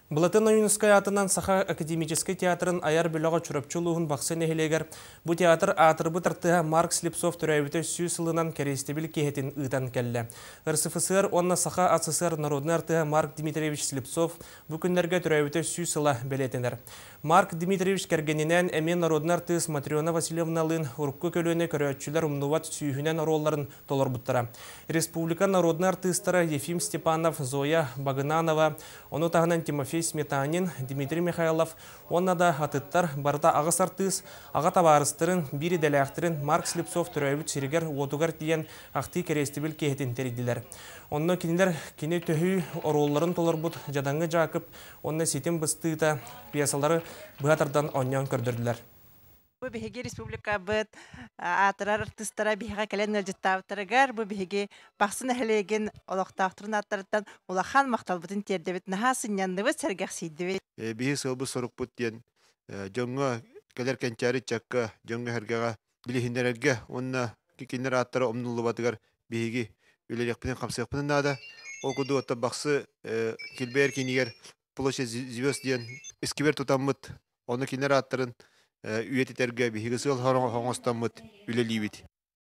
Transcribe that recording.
Былатын Ойуунускай аатынан Саха академическай театрын айар бөлөҕө Чурапчы улууһун Бахсы нэһилиэгэр бу театр аатырбыт артыыһа Марк Слепцов төрөөбүтэ 100 сылынан кэриэстэбил киэһэтин ыытан кэллэ. РСФСР уонна Саха АССР народнай артыыһа Марк Дмитриевич Слепцов бу күннэргэ төрөөбүтэ 100 сыла бэлиэтэнэр. Марк Дмитриевич кэргэнинээн эмиэ народнай артыыс Матрена Васильевналыын урукку көлүөнэ көрөөччүлэр умнубат сүүһүнэн оруолларын толорбуттара. Республика народнай артыыстара Ефим Степанов, Зоя Багынанова, ону таһынан Тимофей Сметанин, Дмитрий Михайлов, уонна да атыттар, барыта аҕыс артыыс, аҕа табаарыстарын, биир идэлээхтэрин Марк Слепцов төрөөбүт сиригэр уотугар тиийэн ахтыы кэриэстэбил киэһэтин тэрийдилэр. Онно кинилэр кини төһүү оруолларын толорбут Дьадаҥы Дьаакып уонна Ситим быстыыта пьесалары быһа тардан оонньоон көрдөрдүлэр. Бу биһиги республикабыт аатырар артыыстара биһиэхэ кэлэн ыалдьыттаабыттарыгар бу биһиги Бахсы нэһилиэгин олохтоохторун ааттарыттан улахан махталбытын тиэрдэбит. Наһаа сынньанныбыт, сэргэхсийдибит. Биһи сыалбыт сорукпут диэн дьоҥҥо кэлэр кэнчээри ыччакка, дьоҥҥо сэргэҕэ билиһиннэрэргэ уонна кинилэр ааттара умнуллубатыгар биһиги үлэлиэхпитин хамсыахпытын наада. Ол курдук оттон Бахсы килбэйэр киинигэр площадь звезд диэн сквер тутаммыт, ону кинилэр ааттарын үйэтитэргэ биһиги сыал оҥостоммут үлэлиибит.